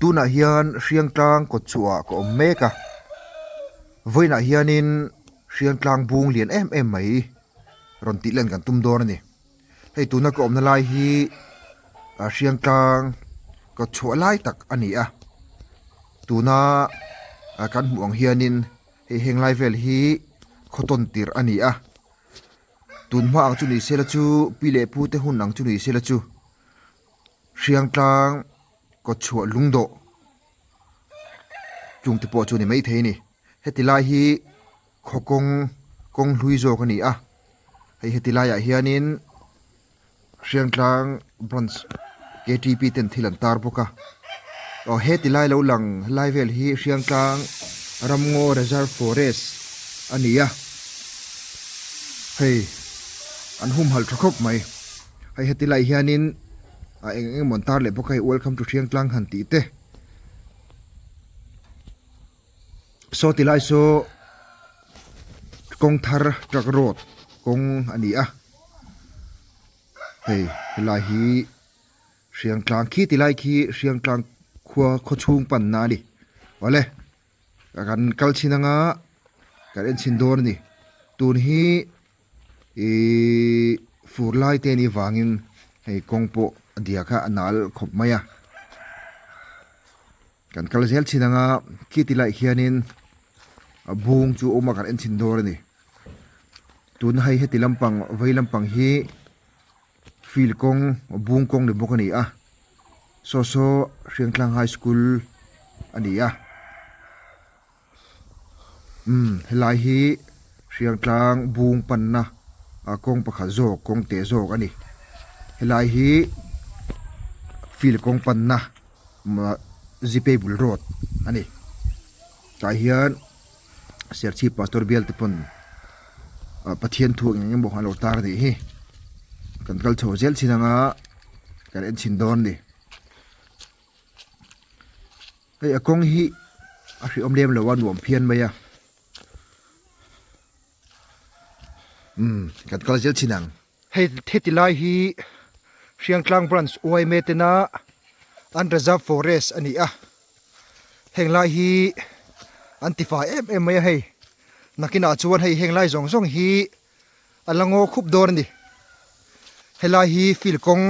Tunah hian Hriangtlang kawtchhuah ah ka awm mek a, vawiinah hianin Hriangtlang bung lian em em mai rawn tih len kan tum dawn a ni. Hei tuna ka awmna lai hi Hriangtlang kawtchhuah lai tak a ni a, tuna kan hmuh ang hianin hei heng lai vel hi khawtawn tirh a ni a. Tun hma ang chu ni sela chu pi leh pu te hun ang chu ni sela chu Hriangtlang kawtchhuah lungdawh chung te pawh chu ni maithei a ni. Heti lai hi khaw kawng kawng hlui zawk a ni a, hei heti laiah hianin Hriangtlang branch ktp ten thil an tar bawk a, aw heti lai lo lang helai vel hi Hriangtlang ramngaw reserve forest a ni a, hei an humhalh tha khawp mai, hei heti lai hianin a eng eng emaw an tar leh bawk a hei welcome to Hriangtlang han tih te saw ti lai saw kawng thar truck road kawng a ni a. Hei helai hi Hriangtlang khi ti lai khi Hriangtlang khua khaw chhung panna a ni awle kan kal chhin anga kan en chhin dawn a ni tun hi ihh fur lai te anih vangin hei kawng pawh a diak a a nal khawp mai a kan kal zel chhin anga khi ti laiah hianin a bung chu a awm a kan en chhin dawn a ni. Tuna hei heti lampang vei lampang hi field kawng bung kawng ni bawk a ni a saw saw Hriangtlang high school a ni a umm helai hi Hriangtlang bung panna ah kawng pakhat zawk kawng teh zawk a ni helai hi field kawng panna zipei bul road a ni tah hian. Serchhip pastor bial te pawn ah Pathian thu eng eng emaw an lo tar a nih hi kan kal chho zel chin anga kan en chhin dawn a ni hei a kawng hi a hreawm lem lo a nuam phian mai a umm kan kal zel chin ang. Hei heti lai hi Hriangtlang branch yma tena an reserve forest a ni a heng lai hi an ti fai em em mai a hei nakinah chuan hei heng lai zawng zawng hi a la ngaw khup dawn a ni helai hi field kawng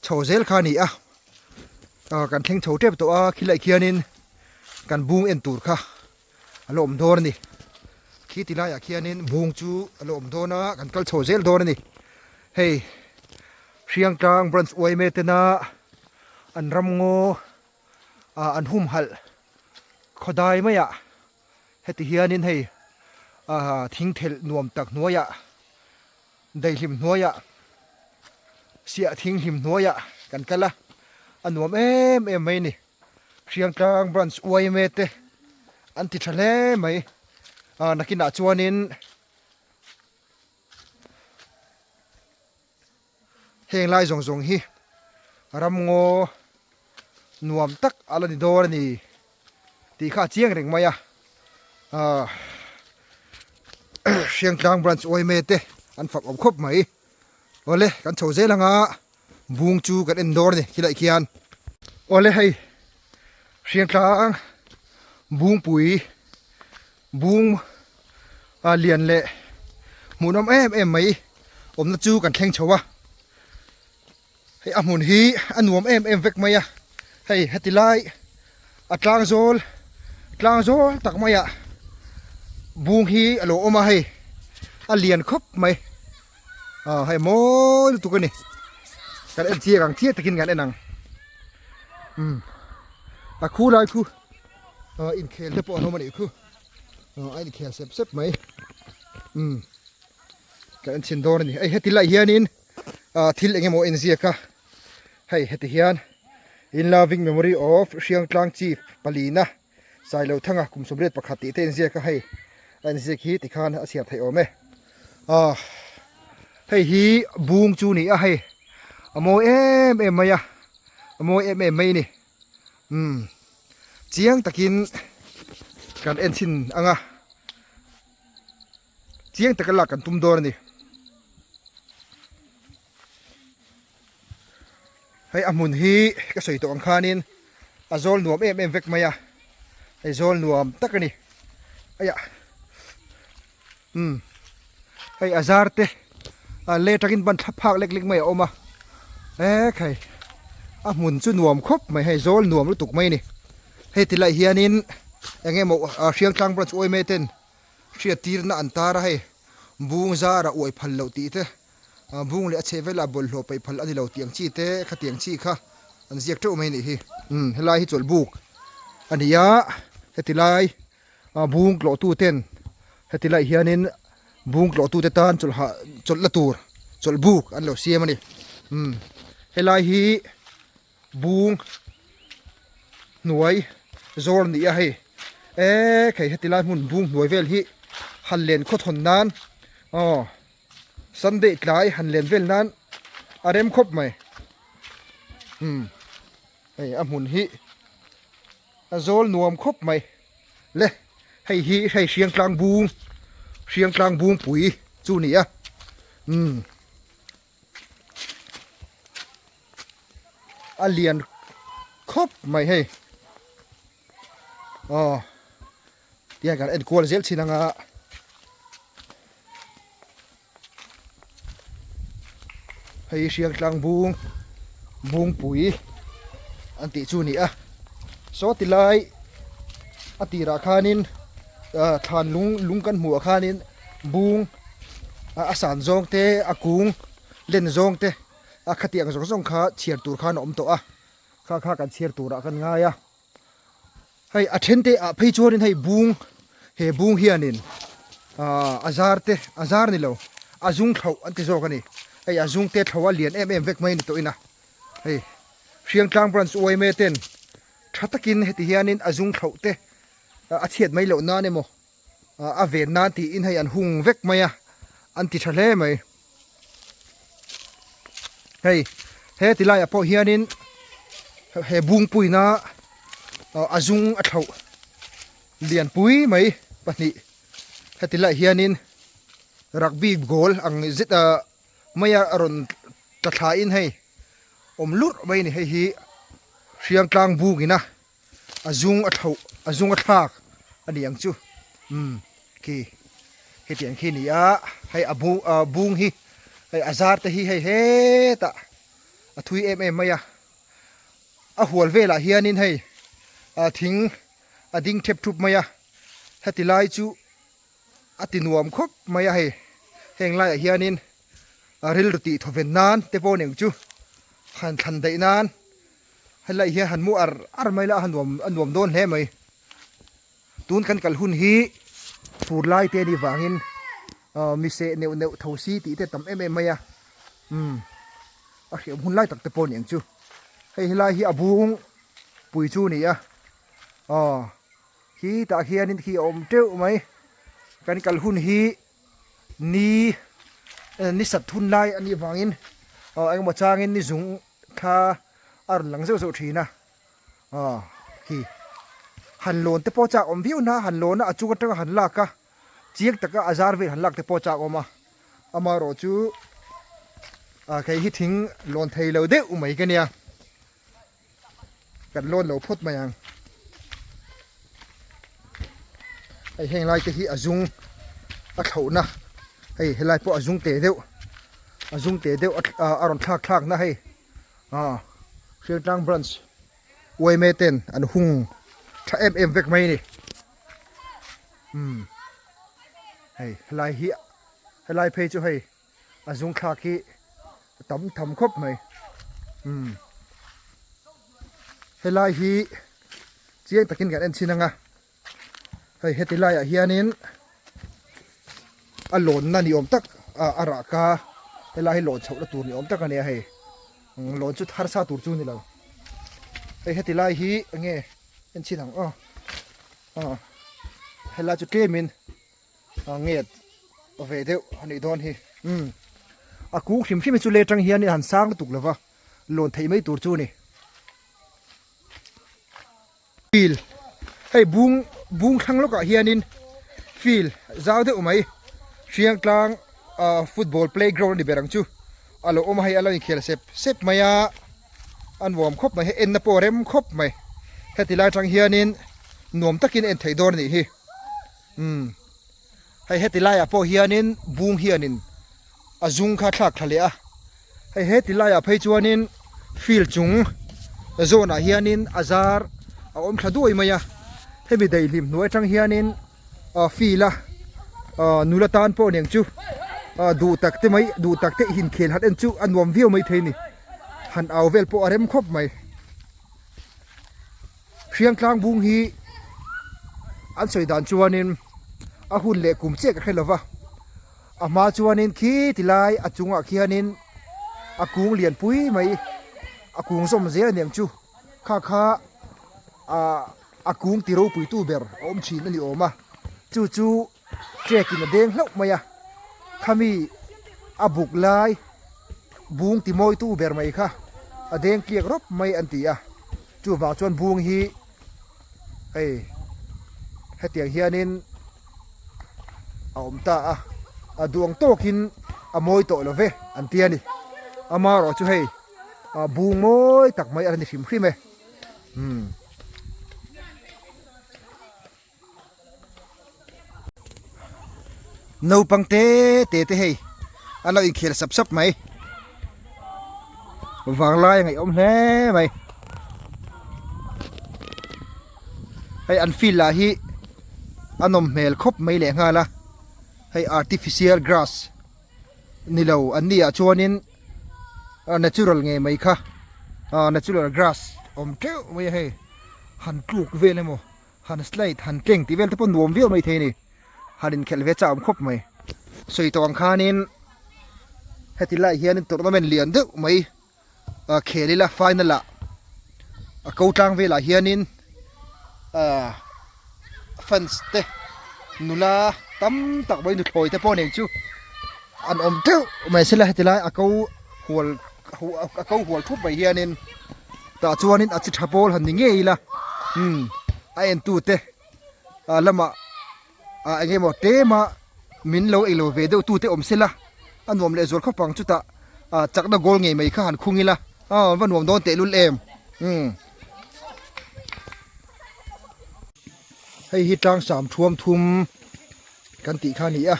chho zel kha a ni a ah kan thleng chho tep tawh a khilai khianin kan bung en tur kha. A lo awm dawn a ni khi ti laiah khianin bung chu a lo awm dawn a kan kal chho zel dawn a ni hei Hriangtlang branch yma tena an ramngaw ah an humhalh khawdai maiah heti hianin hei ah thing thelh nuam tak hnuaiah daihlim hnuaiah siah thinghlim hnuaiah kan kal a a nuam em em mai a ni. Hriangtlang branch yma te an ti tha hle mai ah nakinah chuanin heng lai zawng zawng hi ramngaw nuam tak a la ni dawn a ni tih kha a chiang reng mai a ah Hriangtlang branch yma te an fak awm khawp mai. Awle kan chho zel anga bung chu kan en dawr a ni khilai khian awle hei Hriangtlang bungpui bung a lian leh hmuhnawm em em mai awmna chu kan thleng chho a hei a hmun hi a nuam em em vek mai a hei heti lai a tlang zawl tlang zawl tak mai ah bung hi a lo awm a hei a lian khawp mai ah hei mawi lutuk a ni kan en chiang ang chiang takin kan en ang umm a khu lai khu ah inkhel te pawh an awm a nih khu ah a inkhel sep sep mai umm kan en chhin dawn a ni hei heti lai hianin ah thil eng emaw a inziak a hei heti hian in loving memory of Hriangtlang chief palina Sailothanga kum 81 tih te a inziak a hei a inziak hi tikhan a chhiar theih awm e ah hei hi bung chu ni a hei a mawi em em mai a a mawi em em mai a ni umm chiang takin kan en chhin ang a chiang taka lak kan tum dawn a ni hei a hmun hi ka sawi tawh ang khanin. A zawl nuam em em vek mai a, hei zawl nuam tak a ni. Aiah umm hei a zar te a le takin ban thla phak lek lek mai a awm a, e khai a hmun chu nuam khawp mai hei zawl nuam lutuk mai a ni. Hei ti lai hianin eng emaw Hriangtlang branch uaime ten hriattirna an tar a hei bung zara uai phal loh tih te bung leh a chheh velah bawlhhlawh peih phal a ni lo tih ang chi te khatiang chi kha an ziak teuh mai a nih hi. Umm helai hi chawlhbuk a ni a heti lai bung tlawh tu ten heti lai hianin bung tlawh tu te tan chawlh hah chawlh la tur chawlhbuk an lo siam a ni. Umm helai hi bung hnuai zawr a ni a hei eee khei heti lai hmun bung hnuai vel hi han len khawthawn nan aw Sunday tlai han len vel nan a rem khawp mai umm hei a hmun hi a zawl nuam khawp mai le hei hi hei Hriangtlang bung Hriangtlang bung pui chu a ni a umm a lian khawp mai hei aw. Tihian kan en kual zel thin anga hei Hriangtlang bung bungpui an tih chu a ni a saw ti lai a tirah khanin ah thlan lung lung kan hmuh ah khanin bung a san zawng te a kung len zawng te a khatiang zawng zawng kha chhiar tur khan a awm tawh a kha kha kan chhiar turah kan ngai a. Hei a then te ah phei chuanin hei bung he bung hianin ah a zar te a zar ni lo a zung thloh an ti zawk a ni hei a zung te thloh a lian em em vek mai a ni tawh in a hei Hriangtlang branch yma ten tha takin heti hianin a zung thloh te a chhiat mai loh nan emaw a ven nan tiin hei an hung vek mai a an ti tha hle mai hei he ti laiah pawh hianin he bungpuina a zung a thloh lianpui mai pahnih heti laiah hianin rugby goal ang zet ah maia a rawn tla thla in hei awm lurh mai a ni hei hi Hriangtlang bungina. A zung a thloh a zung a thlak a ni ang chu umm khi hetiang khi a ni a hei a bu ah bung hi hei a zar te hi hei hetah a thui em em mai a a hual velah hianin hei ah thing a ding thep thup mai a heti lai chu a ti nuam khawp mai a hei heng laiah hianin a rilru tih thawven nan te pawh a ni ang chu han thlan daih nan. Helai hian han mu ar ar mai la a nuam a nuam dawn hle mai. Tun kan kal hun hi fur lai te anih vangin ah mi seh neuh neuh tho si tih te tam em em mai a umm a hriam hun lai tak te pawh a ni ang chu. Hei helai hi a bung pui chu a ni a aw khi tah hianin khi a awm teuh mai kan kal hun hi ni ni sat hun lai anih vangin aw engemaw changin ni zung Thla a rawn lang zeuh zeuh thin a, aw khi han lawn te pawh chak awm viau na han lawn a a chung atanga han lak a chiang taka a zar vel han lak te pawh chak awm a amaherawh chu ah kei hi thing lawn thei lo deuh mai ka nia kan lawn lo phawt mai ang hei heng lai te hi a zung a thlauhna hei helai pawh a zung teh deuh. A zung teh deuh a rawn thlak thlak na hei ah Hriangtlang branch yma ten an hung tha em em vek mai a ni umm hei helai hi helai phei chu hei a zung thlak hi a tam tham khawp mai umm helai hi chiang takin kan en chhin ang a. Hei heti laiah hianin a lawnna ni awm tak a rah ka helai hi lawn chhohna tur ni awm tak a nia hei lawn chu harsa tur chu a ni lo hei heti lai hi eng nge en chhin ang aw aw helai chu tlemin a nget ve deuh a nih dawn hi umm a kung hrim hrim hi chu le tang hianin han sang lutuk lova lawn theih mai tur chu a ni. Field hei bung bung thlang lawkah hianin field zau deuh mai Hriangtlang ah football playground a ni ber ang chu a lo awm a hei a lo inkhel sep sep mai a a nuam khawp mai hei enna pawh a rem khawp mai Heti lai atang hianin nuam takin a en theih dawn a nih hi. Umm hei heti laiah pawh hianin bung hianin a zung kha thlak thla leh a. Hei heti laiah phei chuanin field chung zawnah hianin a zar a awm thla duai mai a. Hemi daihlim hnuai atang hianin ah field a ah nula tan pawh nen chu ah duh tak te mai duh tak te inkhel han en chu a nuam viau mai thei a ni. Han au vel pawh a rem khawp mai. Hriangtlang bung hi an sawi dan chuanin a hun leh kum chiah ka hre lova a hma chuanin khi ti lai a chungah khianin a kung lian pui mai a kung zawm zel a niang chu kha kha ah a kung ti ropui tu ber a awm thin a ni awm a chu chu trek in a deng hlauh mai a khami a buk lai bung ti mawi tu ber mai kha a deng tliak rawp mai an ti a chuvang chuan bung hi hei hetiang hianin a awm ta a a duang tawkin a mawi tawh lo ve an ti a ni amaherawh chu hei ah bung mawi tak mai a ni hrim hrim e umm. Naupang te te te hei an lo inkhel sap sap mai vanglai a ngaihawm hle mai hei an field lah hi a nawm hmel khawp mai leh nghal a hei artificial grass ni lo an ni ah chuanin natural ngei mai kha natural grass awm teuh mai a hei han tluk vel emaw. Han slide han tleng tih vel te pawh nuam viau mai thei a ni han inkhelh ve chak awm khawp mai sawi tawh ang khanin heti lai hianin tournament lian deuh mai ah khel ila final ah a ko tlang velah hianin ah fans te nula tam tak mai nuthlawi te pawh nei chu an awm teuh mai sela heti lai a ko hual a ko hual thup mai hianin tah chuanin a chi tha pawl han ni ngei ila umm a en tu te ah lamah ah eng emaw tlema min lo ei lo ve deuh tu te awm sela a nuam leh zual khawp ang chutah ah chakna goal ngei mai kha han khung ila aw va nuam dawn tehlul em umm. Hei hi tlang sam thuam thum kan tih kha a ni a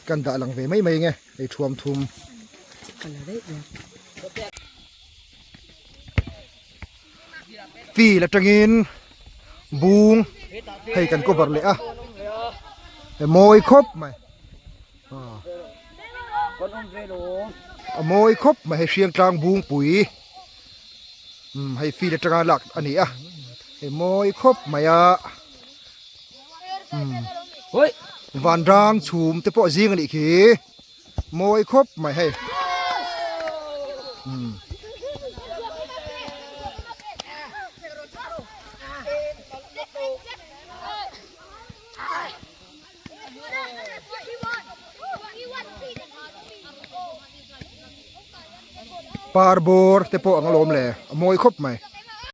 kan dah lang ve mai mai nge hei thuam thum. Field atangin bung hei kan cover leh a a mawi khawp mai a mawi khawp mai hei hriangtlang bungpui. Umm hei field atanga lak a ni a hei mawi khawp mai a umm vanrang chhum te pawh zing a nih khi mawi khawp mai hei umm. Par bawr te pawh ang alawm le a mawi khawp mai.